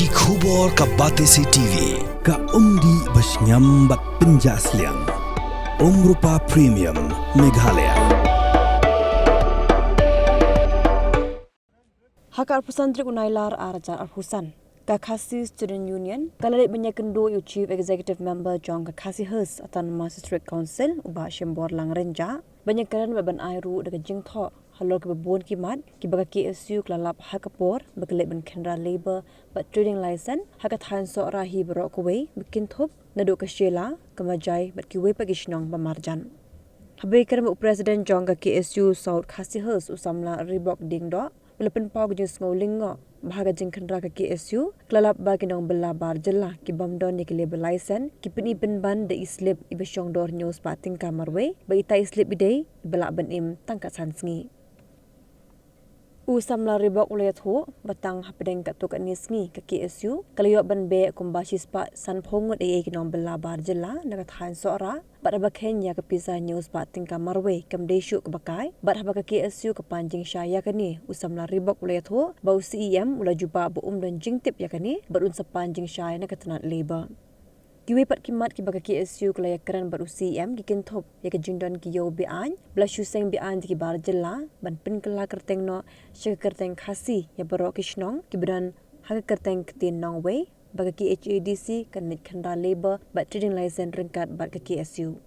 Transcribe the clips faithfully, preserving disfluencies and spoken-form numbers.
Ki khubor ka Batesi T V, ka umdih ba shngiam bad pynjah sliang. Umrupa Premium, Meghalaya. Ha ka arphew san tarik u Nailar ar hajar arphew san, ka Khasi Student Union ka la leit ban ïakynduh ïa u Chief Executive Member jong ka Khasi Hills Autonomous District Council, u Bah Shimbor Langrenja, ban ïakren bad ban ai ruh da ka jingthoh halor kiba bun ki mat kiba ka K S U ka la lap ha ka por ba ka leit ban khynra Labour bad Trading License ha ka thaiñ Sohra hi baroh kawei, ba kynthup naduh ka Shella, ka Majai bad kiwei pat ki shnong ba marjan. Haba ïakren bad u President jong ka K S U South Khasi Hills, u samla Ribok Diengdoh, u la pynpaw ka jingsngew lyngngoh ba ha ka jingkhynra ka K S U ka la lap ba ki nongbylla bar jylla ki bym don ïa ki Labour License ki pyni pynban da i slip iba shong dor hynñiew spah tyngka marwei, ba ita i slip i dei iba lah ban im tang ka san sngi. U samla Ribok u la ïathuh ba tang hapdeng katto katne sngi ka K S U ka la ïoh ban beh kumba shispah sanphew ngut eiei ki nongbylla bar jylla na ka thaiñ Sohra, bad haba kheiñ ïa ka pisa hynñiew spah tyngka marwei kam dei shuh kaba kai, bad haba ka K S U ka pan jingshai ïa kane, u samla Ribok u la ïathuh ba u C E M u la jubab ba um don jingtip ïa kane bad un sa pan jingshai na ka tnat Labour. Kiwei pat ki mat kiba ka K S U ka la ïakren bad u C E M ki kynthup ïa ka jingdon ki ïew be-aiñ ba la shu seng be-aiñ da ki bar jylla ban pynkylla kyrteng noh sha ka kyrteng Khasi ïa baroh ki shnong kiba don ha ka kyrteng ktien nongwei, ba ka K H A D C kan leit khynra Labour bad Trading License ryngkat bad ka K S U.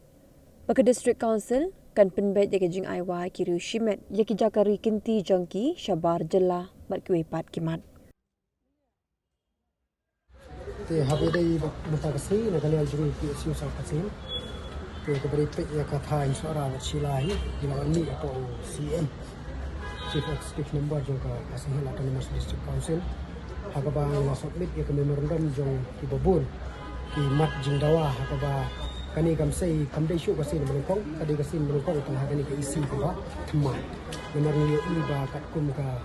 Ba ka District Council kan pynbeit ïa ka jingai wai ki riew shimet ïa ki jaka ri kynti jong ki sha bar jylla bad kiwei pat ki mat. Te haba ïadei bad mynta ka sngi na ka liang jong ngi P S U South Khasi Hills, te kaba ïadei peit ïa ka thaiñ Sohra bad Shella hi, ngi la wan mih hapoh u C E M, Chief Executive Member jong ka Khasi Hills Autonomous District Council, ha kaba ngi la submit ïa ka memorandum jong kiba bun ki mat jingdawa, ha kaba kane kam sei, kam dei shuh ka sien ba nyngkong, ka dei ka sien ba nyngkong tang ha kane ka E C kaba thymmai. Namar ngi ïohi ba katkum ka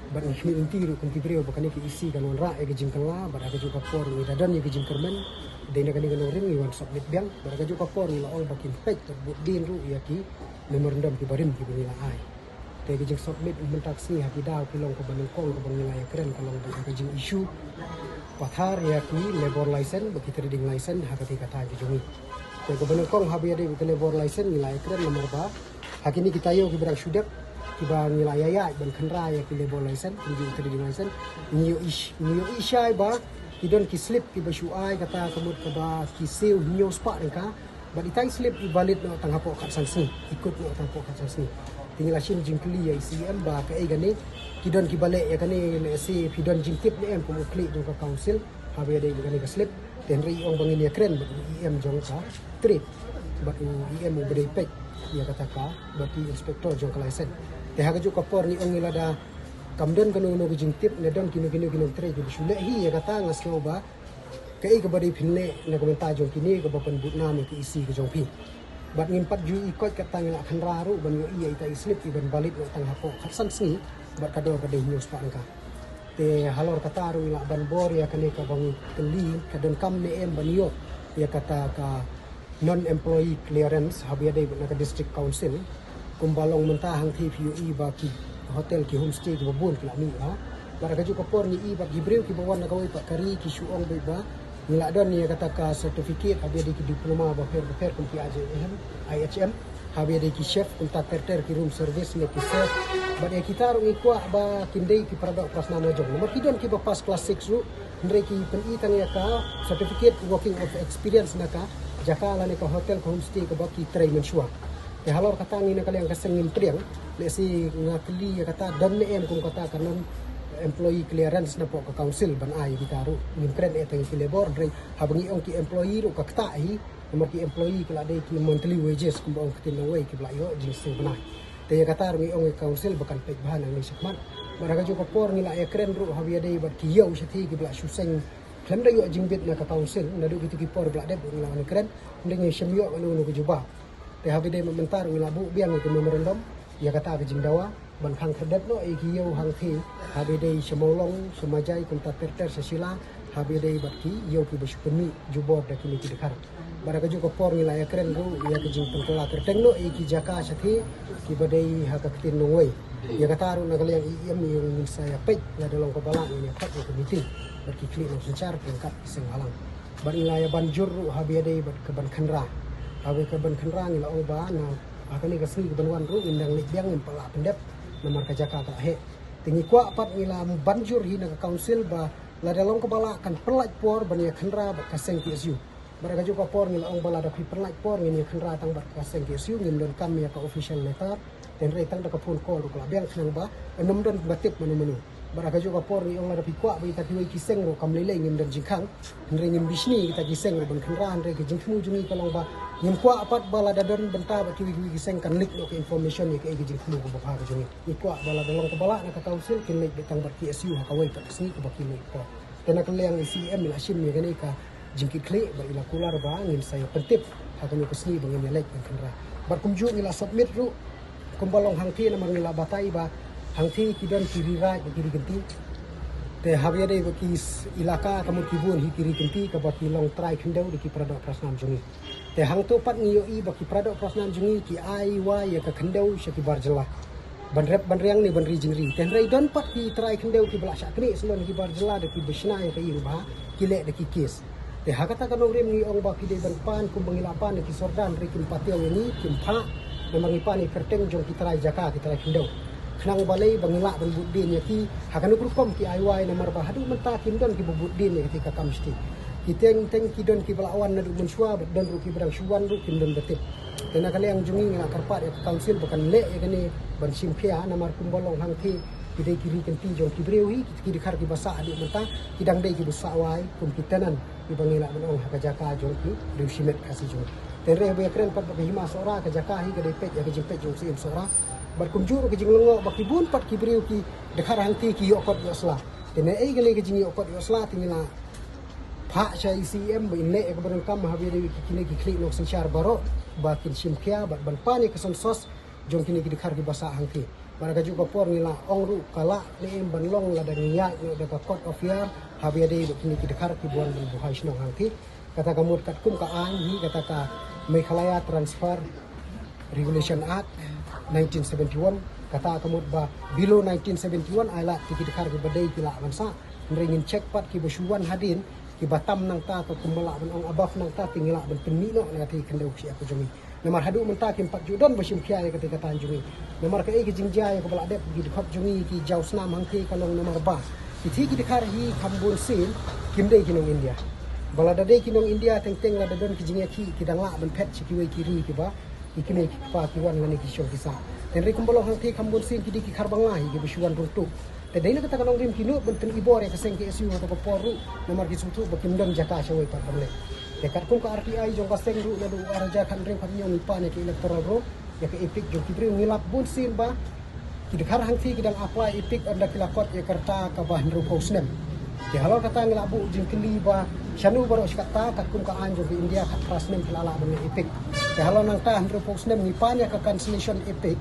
Bad ngi khmih lynti ruh kum ki briew ba kane ka E C kan wanrah ïa ka jingkylla, bad ha kajuh ka por ngi da don ïa ka jingkyrmen. Dei na kane ka nongrim ngi wan submit biang, bad ha kajuh ka por ngi la ong ba kin peit bad bud dien ruh ïa ki memorandum kiba rim kiba ngi la ai. Te ka jingsubmit mynta ka sngi ha ki daw ki long kaba nyngkong kaba ngi la ïakren ka long ba ïa ka jingissue pathar ïa ki labour license bad ki trading license ha kata ka thaiñ ka jong ngi. Te kaba nyngkong haba ïadei bad ka labour license ngi la ïakren namar ba ha kine ki taïew kiba dang shu dep, kiba ngi la ïaid ban khynra ïa ki labour license, ki trading license, ngi ïohi, ngi ïohi shai ba ki don ki slip kiba shu ai kata ka mut kaba ki siew hynñiew spah tyngka, bad ita i slip i valid noh tang hapoh khatsan sngi, i kut noh tang hapoh khatsan sngi. Te ngi la shim jingkylli ïa i C E M ba kaei kane, ki don kiba leh ïa kane, lehse phi don jingtip ne em kum u khlieh jong ka council haba ïadei bad kane ka slip. Te hynrei i ong ba ngin ïakren bad u E M jong ka trade, bad u E M uba dei peit ïa kata ka, bad ki inspector jong ka license. Te ha kajuh ka por ngi ong ngi lada kam don kano kano ka jingtip ne don kino kino ki nongtrei kiba shu leh hi ïa kata, nga sngew ba kaei kaba dei phin leh na ka bynta jong kine kaba pynbud nam ïa ka E C ka jong phi. Bad ngim pat ju ïohi koit kata, ngi la khynra ruh ban ïohi ïa ita i slip iban valid noh tang hapoh khatsan sngi, bad ka dor ka dei hynñiew spah tyngka. Te halor kata ruh ngi lah ban bor ïa kane kaba ngi kylli, ka donkam ne em ban ïoh ïa kata ka non employee clearance haba ïadei bad na ka district council. Kumba long mynta hangthie phi ïohi ba ki hotel ki homestay kiba bun ki la mih ha. Bad ha kajuh ka por ngi ïohi ba ki briew kiba wan na kawei pat ka ri ki shu ong beit ba ngi la don ïa kata ka certificate haba ïadei ki diploma bapher bapher kum ki I H M, I H M. Haba ïadei ki chef, kumta ter ter ki room service ne ki chef. Bad ïa kita ruh ngi kwah ba kin dei ki para doh para snam la jong. Namar ki don kiba pass class six ruh, hynrei ki pyni tang ïa ka certificate working of experience na ka jaka lane ka hotel ka homestay kaba ki trei mynshuwa. Te halor kata ngi na ka liang ka seng ngim pdiang, lehse nga kylli ïa kata don ne em kum kata ka non employee clearance napoh ka council ban ai ïa kita ruh. Ngim kren eh tang ïa ki labour, hynrei haba ngi ong ki employee ruh ka ktah hi, namar ki employee ki la dei ki monthly wages kumba ong ka ktien nongwei kiba la ïoh jingsiew bnai. Te ïa kata ruh ngi ong ïa ka council ba kan peit bha nangne shakhmat. Bad ha kajuh ka por ngi la ïakren ruh haba ïadei bad ki ïew shathie kiba la shu seng khlem da ïoh jingbit na ka council, naduh kito ki por ba la dep ngi la wan ïakren, hynrei ngim shym ïoh kano kano ka jubab. Te haba ïadei mynta ruh ngi la buh biang ïa ka memorandum ïa kata ka jingdawa ban khang khyrdep noh ïa ki ïew hangthie, haba ïadei sha Mawlong, sha Majai, kumta ter ter sha Shella, haba ïadei bad ki ïew kiba shu pynmih jubor da kine ki dkhar. Bad ha kajuh ka por ngi la ïakren ruh ïa ka jingpynkylla kyrteng noh ïa ki jaka shathie kiba dei ha ka ktien nongwei. Ïa kata ruh na ka liang i em i ong ngin sa ïa peit lada long kaba lah ngin ïa khot ïa ka meeting bad ki khlieh nongsynshar ryngkat ki seng bhalang. Bad ngi la ïa ban jur ruh ha ba ïadei bad ka ban khynra. Ha ba ka ban khynra ngi la ong ba na ha kane ka sngi ka ban wan ruh ngin dang leit biang, ngim pat lah pyndep namar ka jaka ka la heh. Te ngi kwah pat, ngi la ban jur hi na ka council ba lada long kaba lah kan pynlait por ban ïa khynra bad ka seng K S U. Bad ha kajuh ka por ngi la ong ba lada phi pynlait por ngin ïa khynra tang bad ka seng K S U, ngim donkam ïa ka official letter. Te hynrei tang da ka phone call ruh ka la biang khnang ba ym don ba tip mano mano. Bad ha kajuh ka por ngi ong lada phi kwah ba kita kiwei ki seng ruh kam lei lei, ngim don jingkhang. Hynrei ngim bishni kita ki seng ruh ban khynra, hynrei ka jingthmu jong ngi ka long ba ngim kwah pat ba lada don bynta bad kiwei kiwei ki seng kan leak noh ka information ïa kaei ka jingthmu kaba bha ka jong ngi. Ngi kwah ba lada long kaba lah na ka council kin leit beit tang bad K S U ha kawei pat ka sngi kaba ki leit por. Te na ka liang i C E M i la shim ïa kane ka jingkitkhlieh bad i la kular ba ngin sa ïa pyntip ha kano ka sngi ba ngin ïa leit ban khynra. Bad kumjuh ngi la submit ruh kumba long hangthie namar ngi la batai ba hangthie ki don ki ri raid bad ki ri kynti. Te ha ba ïadei bad ki s-, ilaka ka mut ki bun hi ki ri kynti kaba ki long trai khyndew da ki paradoh parasnam jong ngi. Te hangto pat ngi ïohi ba ki paradoh parasnam jong ngi ki ai wai ïa ka khyndew sha ki bar jylla ban rep ban riang ne ban ri jingri. Te hynrei don pat ki trai khyndew kiba la shah knieh shlon ki bar jylla da kiba shna ïa ka ïing ba ki leh da ki kes. Te ha kata ka nongrim ngi ong ba ki dei ban pan kumba ngi la pan da ki sordar, hynrei kim pat ïoh ïa ngi, kim phah. Namar ngi pan ïa kyrteng jong ki trai jaka, ki trai khyndew. Khnang balei ba ngi lah ban bud dien ïa ki ha kano ka rukom ki ai wai, namar ba haduh mynta kim don kiba bud dien ïa kata ka kam shti. Ki teng teng ki don kiba la wan naduh mynshuwa bad don ruh kiba dang shu wan ruh kim don ba tip. Te na ka liang jong ngi ngi la kyrpad ïa ka council ba kan leh ïa kane ban shim khia, namar kumba long hangthie ki dei ki ri kynti jong ki briew hi, ki dkhar kiba sah haduh mynta ki dang dei kiba sah wai kum ki tenant kiba ngi lah ban ong ha ka jaka jong ki briew shimet Khasi jong ngi. Te hynrei ba ïa kren pat ba ka hima Sohra, ka jaka hi ka dei peit ïa ka jingpeit jong Syiem Sohra. Bad kumjuh ruh ka jinglyngngoh ba ki bun pat ki briew ki dkhar hangthie ki ïoh kot ïoh sla. Te na ei ka lei ka jingïoh kot ïoh sla te ngi la phah sha i C E M ba in leh ïa kaba donkam ha ba ïadei bad kine ki khlieh nongsynshar baroh ba kin shim khia bad ban pan ïa ka census jong kine ki dkhar kiba sah hangthie. Bad ha kajuh ka por ngi la ong ruh ka lah ne em ban long lada ngi ïaid noh da ka court of law ha ba ïadei bad kine ki dkhar kiba wan ban buhai shnong hangthie. Kata ka mut katkum ka aiñ hi kata ka Meghalaya Transfer Regulation Act nineteen seventy-one, kata ka mut ba below nineteen seventy-one ai lad ki dkhar kiba dei ki lah ban sah. Hynrei ngin check pat kiba shu wan hadien, kiba tam nangta, ka kumba lah ban ong above nangta, te ngi lah ban pynmih noh na kata ka khyndew khia ka jong ngi. Namar haduh mynta kim pat ju don ba shim khia ïa kata ka tang jong ngi. Namar kaei ka jingjia ïa kaba la dep ki dkhot jong ngi ki jaw snam hangthie ka long namar ba kitei ki dkhar hi kham bun sien kim dei ki nong India. Ba lada dei ki nong India teng teng lada don ki jingïakhih ki dang lah ban phet sha kiwei ki ri kiba ki kmie ki kpa ki wan lane ki shong ki sah. Hynrei kumba long hangthie kham bun sien ki dei ki Khar Bangla hi kiba shu wan rung tuk. Te dei na kata ka nongrim ki nud ban pynibor ïa ka seng K S U ha kata ka por ruh namar ki sngewthuh ba kim don jaka shawei pat ban leh. Te katkum ka R T I jong ka seng ruh naduh u ar hajar khathynriew khathynñiew ngi pan ïa ka electoral roll, ïa ka EPIC jong ki briew, ngi lap bun sien ba ki dkhar hangthie ki dang apply EPIC ynda ki la kot ïa ka rta kaba hynriewphew snem. Te halor kata ngi la buh jingkylli ba shano baroh shi katta, katkum ka aiñ jong ka India khatphra snem ki la lah ban leh EPIC. Te halor nangta hynriewphew snem ngi pan ïa ka cancellation EPIC.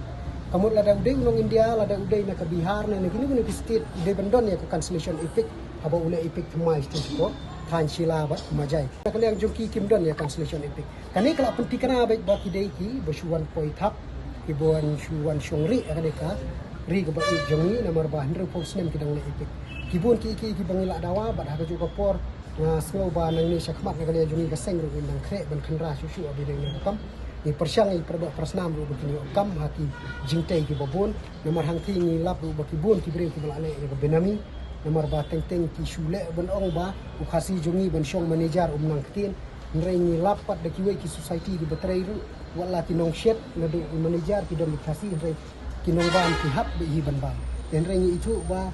Ka mut lada u dei u nong India, lada u dei na ka Bihar ne na kino kino ki state, u dei ban don ïa ka cancellation EPIC haba u leh EPIC thymmai sha tynrai, thaiñ Shilla bad Majai. Na ka liang jong ki kim don ïa cancellation EPIC. Kane ka la pynthikna beit ba ki dei kiba shu wan poi thap, kiba wan shu wan shong rieh ha kane ka ri kaba ïeit jong ngi namar ba hynriewphew snem ki dang leh EPIC. Ki bun kiei kiei kiba ngi la dawa bad ha kajuh ka por nga sngew ba nangne shakhmat na ka liang jong ngi ka seng ruh ngin nang khreh ban khynra shuh shuh ha ba ïadei bad kane ka kam. Ngi pyrshang ïa ki paradoh parasnam ruh ba kin ïoh kam ha ki jingtei kiba bun. Namar hangthie ngi lap ruh ba ki bun ki briew kiba la leh ïa ka benami. Namar ba teng teng ki shu leh ban ong ba u Khasi jong ngi ban shong manager um nang ktien. Hynrei ngi lap pat da kiwei ki society kiba trei ruh, wat la ki nongshet naduh u manager ki don ki Khasi, hynrei ki nongbam ki hap beit hi ban bam. Te hynrei ngi ithuh ba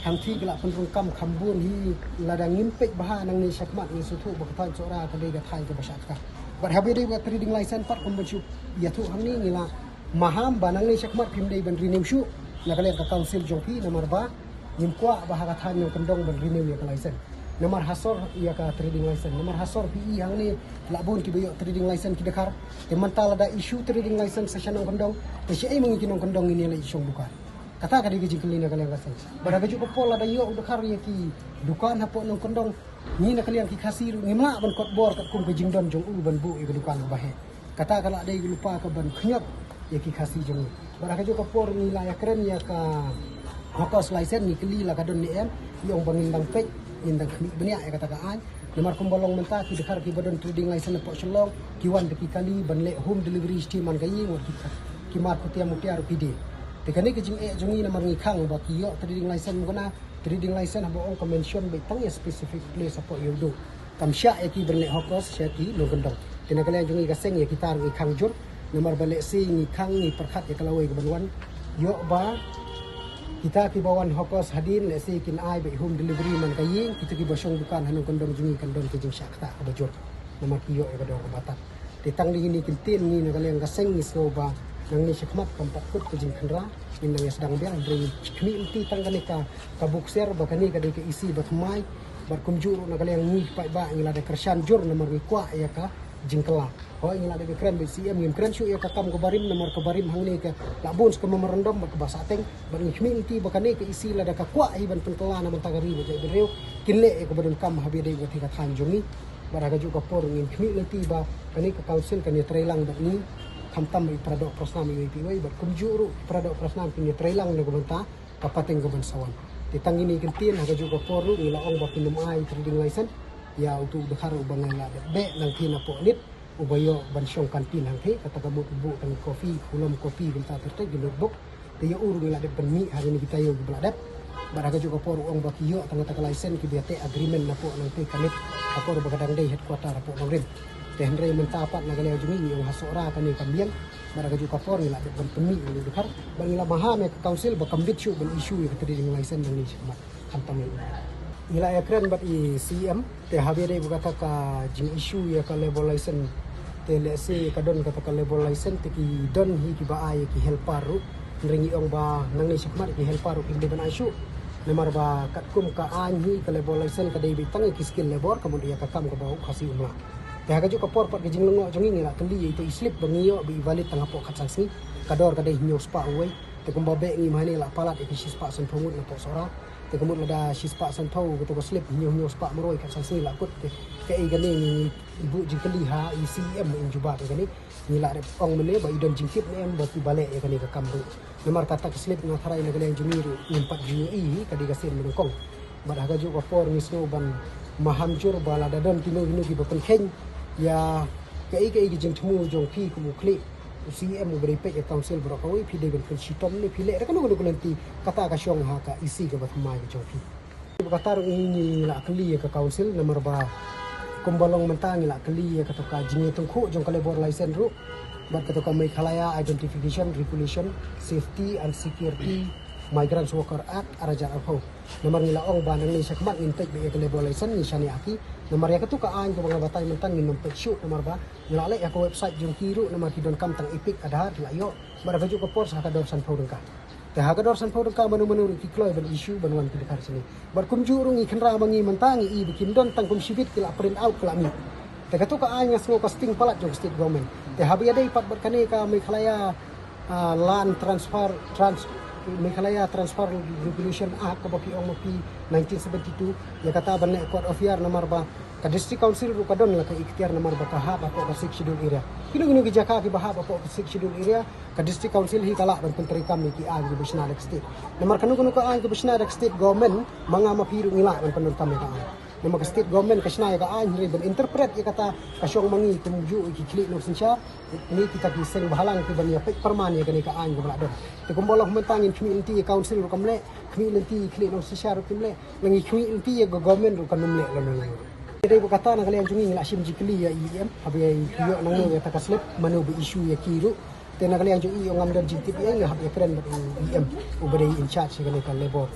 hangthie ki la pynrung kam kham bun hi, lada ngim peit bha nangne shakhmat ngi sngewthuh ba ka thaiñ Sohra ka dei ka thaiñ kaba shah tka. Bad ha ba ïadei bad trading license pat kum ban shu ïathuh hangne ngi la maham ba nangne shakhmat phim dei ban renew shuh na ka liang ka council jong phi namar ba ngim kwah ba ha ka thaiñ nongkyndong ban renew ïa ka license. Namar ha sor ïa ka trading license. Namar ha sor phi i hangne la bun kiba ïoh trading license ki dkhar. Te mynta lada issue trading license sha nongkyndong, te shaei ma ngi ki nongkyndong ngin ïaleit shong dukan? Kata ka dei ka jingkylli na ka liang ka seng. Bad ha kajuh ka por lada ïoh u dkhar ïa ki dukan hapoh nongkyndong, ngi na ka liang ki Khasi ruh ngim lah ban kot bor katkum ka jingdon jong u ban buh ïa ka dukan kaba heh. Kata ka la dei ka lypa ka ban khñiot ïa ki Khasi jong ngi. Bad ha kajuh ka por ngi la ïakren ïa ka hawkers license, ngi kylli la ka don ne em, ngi ong ba ngin dang peit, ngin dang khmih bniah ïa kata ka aiñ. Namar kumba long mynta ki dkhar kiba don trading license hapoh Shillong ki wan da ki kali ban leh home delivery sha man ka ïing, wat ki, ki mar khutia mutia ruh ki die. Te kane ka jingeh jong ngi namar ngi khang ba ki ïoh trading license mukna, trading license haba ong ka mention beit tang ïa specific place hapoh Ïewduh. Kam shah ïa ki ban leh hawkers sha ki nongkyndong. Te na ka liang jong ngi ka seng ïa kita ruh ngi khang jur. Namar ba leh shi ngi khang, ngi pyrkhat ïa ka lawei ka ban wan. Ïoh ba kita kiba wan hawkers hadien leh shi kin ai beit home delivery man ka ïing, kita kiba shong dukan ha nongkyndong jong ngi kan don ka jingshah ktah kaba jur. Namar ki ïoh ïa ka dor kaba tad. Te tang da kine ki ktien ngi na ka liang ka seng ngi sngew ba nangne shakhmat kam pat kut ka jingkhynra, ngin nang ïa sdang biang, hynrei ngi khmih lynti tang kane ka, ka bukser ba kane ka dei ka isi ba thymmai. Bad kumjuh ruh na ka liang ngi paidbah ngi la dei kyrshan jur namar ngi kwah ïa ka jingkylla. Hooid ngi la dei kren bad C M, ngim kren shuh ïa ka kam kaba rim namar kaba rim hangne ka la bun sa ka memorandum bad kaba sahteng. Bad ngi khmih lynti ba kane ka isi lada ka kwah hi ban pynkylla na bynta ka ri bad jaitbynriew, kin leh ïa kaba donkam haba ïadei bad ka thaiñ jong ngi. Bad ha kajuh ka por ngin khmih lynti ba kane ka council kan ïatreilang bad ngi, khamtam i para doh para snam iwei pa iwei, bad kumjuh ruh i para doh para snam kin ïatreilang na ka bynta ka pateng ka ban sa wan. Te tang kine ki ktien, ha kajuh ka por ruh ngi la ong ba kin ym ai trading license ïa utu u dkhar uba ngi la dep beh nangtei napoh Lit, uba ïoh ban shong kantin hangtei, kata ka mut u buh tang kopi, khulom kopi, kumta ter ter ki notebook. Te ïa u ruh ngi la dep ban mih ha kine ki taïew kiba la dep. Bad ha kajuh ka por u ong ba ki ïoh tang kata ka license kiba ïateh agreement napoh nangtei ka Lit, ka por ba ka dang dei headquarter hapoh Nongrim. Te hynrei mynta pat na ka liang jong ngi ngi ong ha Sohra kane kam biang. Bad ha kajuh ka por ngi la dep ban pynmih ïa u dkhar. Bad ngi la maham ïa ka council ba kam bit shuh ban issue ïa ka trading license nangne shakhmat. Khamtam ïa u. Ngi la ïakren bad i C M, te haba ïadei bad kata ka jing issue ïa ka labour license, te lehse ka don kata ka labour license, te ki don hi kiba ai ïa ki helper ruh. Hynrei ngi ong ba nangne shakhmat ïa ki helper ruh kim dei ban ai shuh. Namar ba katkum ka aiñ hi ka labour license ka dei beit tang ïa ki skilled labour, ka mut ïa ka kam kaba u Khasi um lah. Te ha kajuh ka por pat ka jinglyngngoh jong ngi ngi la kylli ïa ito i slip ba ngi ïoh ba i valid tang hapoh khatsan sngi. Ka dor ka dei hynñiew spah uwei. Te kumba beh ngi ma hangne la palat ïa ki shispah sanphew ngut napoh Sohra. Te ka mut lada shispah sanphew kato ka slip hynñiew hynñiew spah marwei khatsan sngi la kut. Te kaei kane ngi, ngi buh jingkylli ha i C M in jubab ïa kane. Ngi la dep ong mynne ba i don jingtip ne em ba kiba leh ïa kane ka kam ruh. Namar kata ka slip nga tharai na ka liang jong ngi ruh ngim pat ju ïohi hi, ka dei ka sien ba nyngkong. Bad ha kajuh ka por ngi sngew ban maham jur ba lada don kino kino kiba pynkheiñ ïa kaei kaei ka jingthmu jong phi kum u khlieh u C M uba dei peit ïa ka council baroh kawei, phi dei ban pynshitom ne phi leh da kano kano ka lynti, kata ka shong ha ka isi kaba thymmai ka jong phi. Ba kata ruh ngi, ngi la kylli ïa ka council namar ba kumba long mynta ngi la kylli ïa kato ka jingïatyngkhuh jong ka labour license ruh bad kato ka Meghalaya Identification Regulation, Safety and Security Migrants Worker Act, ar hajar arphew. Namar ngi la ong ba nangne shakhmat ngin peit beit ïa ka labour license, ngi shaniah ha ki. Namar ïa kato ka aiñ kaba nga batai mynta ngin ym peit shuh namar ba ngi la leh ïa ka website jong ki ruh namar ki donkam tang EPIC, Aadhaar, ki la ïoh. Bad ha kajuh ka por sa ha ka dor sanphew tyngka. Te ha ka dor sanphew tyngka mano mano ruh ki kloi ban issue ban wan ki dkhar shane. Bad kumjuh ruh ngi kynra ma ngi mynta ngi i ba kim don tang kum shibit ki la print out ki la mih. Te kato ka aiñ nga sngew ka sting palat jong ka state government. Te haba ïadei pat bad kane ka Meghalaya, ah, Land Transfer, Trans, Meghalaya Transfer Regulation Act kaba phi ong ma phi nineteen seventy-two, ïa kata ban leh court of year namar ba ka District Council ruh ka don la ka iktiar namar ba ka hap hapoh ka Sixth Schedule area. Kino kino ki jaka kiba hap hapoh ka Sixth Schedule area, ka District Council hi ka lah ban pyntreikam ïa ki aiñ kiba shna da ka state. Namar kano kano ka aiñ kaba shna da ka state government, ma nga ma phi ruh ngi lah ban pyndonkam ïa ka aiñ. Namar ka state government ka shna ïa ka aiñ, hynrei ban interpret ïa kata ka shong ma ngi kumjuh ïa ki khlieh nongsynshar, ne kita ki seng bhalang kiban ïa peit pyrman ïa kane ka aiñ kaba la don. Te kumba long mynta ngin khmih lynti ïa ka council ruh kam leh, khmih lynti ïa ki khlieh nongsynshar ruh kim leh, ngi khmih lynti ïa ka government ruh kan ym leh lano lano. Te dei ba kata na ka liang jong ngi ngi la shim jingkylli ïa i E M, haba ïa ïoh nangno ïa kata ka slip, mano ba issue ïa ki ruh. Te na ka liang jong i E M ngam don jingtip ei, nga hap ïakren bad i E M uba dei in charge ïa kane ka labour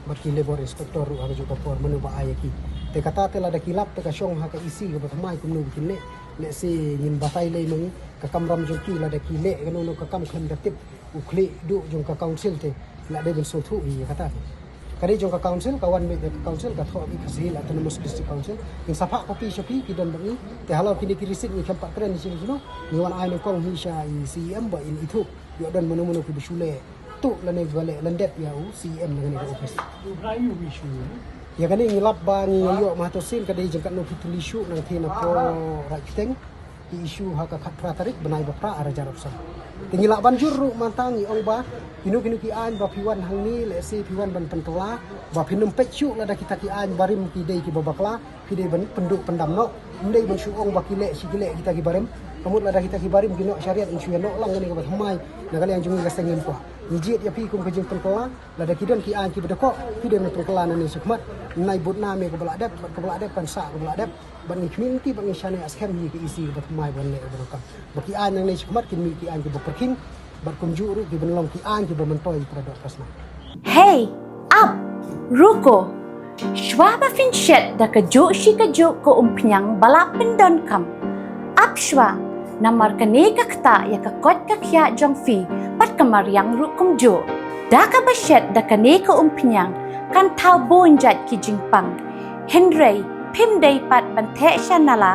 bad ki labour inspector ruh ha kajuh ka por mano ba ai ïa ki. Te kata te lada ki lap te ka shong ha ka isi kaba thymmai kumno ba kin leh. Lehse ngin batai lei ma ngi ka kamram jong ki lada ki leh kano kano ka kam khlem da tip u khlieh duh jong ka council te la dei ban sngewthuh ïa kata. Ka dei jong ka council, ka wan beit da ka council, ka thoh beit ka shisha la Autonomous District Council. Ngin sa phah copy sha phi, ki don bad ngi. Te halor kine ki receipt ngi khlem pat kren sha kino, ngi wan ai nyngkong hi sha i C E M ba in ithuh ïoh don mano mano kiba shu leh tuh lane ba leh lyndet ïa u C E M na kane ka office. Ïa kane ngi lap ba ngi ïoh ma hato sien ka dei jingkatno phi tylli shuh nangtei napoh Raikhteng. Ki issue ha ka khatphra tarik bnai ba phra ar hajar arphew san. Te ngi lah ban jur ruh mynta ngi ong ba kino kino ki aiñ ba phi wan hangne lehse phi wan ban pynkylla ba phin ym peit shuh lada kita ki aiñ barim ki dei kiba bakla, phi dei ban pynduh pyndam noh. Ym dei ban shu ong ba ki leh shi ki leh kita ki barim. Ka mut lada kita ki barim ki noh shariat yn shu ïa noh lang kane kaba thymmai na ka liang jong ngi ka seng ngim kwah. Ngi jied ïa phi kum ka jingpynkylla, lada ki don ki aiñ kiba dkoh phi dei ban pynkylla nangne shakhmat. Nai bud na me kaba lah dep bad kaba lah dep kan sah kaba lah dep. Bad ngi khmih lynti bad ngi shaniah skhem ïa ka E C kaba thymmai ban leh kaba donkam. Ba ki aiñ nangne shakhmat kin mih ki aiñ kiba pyrkhing bad kumjuh ruh ki ban long ki aiñ kiba myntoi para doh para snam. Hey, ap, ruko. Shwa ba phin shet da kajuh shi kajuh ka umphniang ba la pyndonkam, ap shwa, namar kane ka ktah ïa ka koit ka khiah jong phi bad ka mariang ruh kumjuh. Da kaba shet da kane ka umphniang kan thaw bun jait ki jingpang. Hynrei phim dei pat ban theh sha nala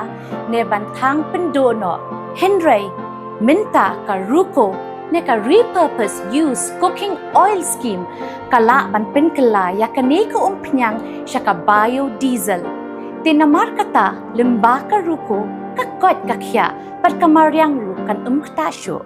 ne ban thang pynduh noh. Hynrei mynta ka ruko ne ka repurpose use cooking oil scheme ka lah ban pynkylla ïa kane ka umphniang sha ka biodiesel. Te namar kata lyngba ka ruko ka koit ka khiah bad ka mariang ruh kan ym ktah shuh.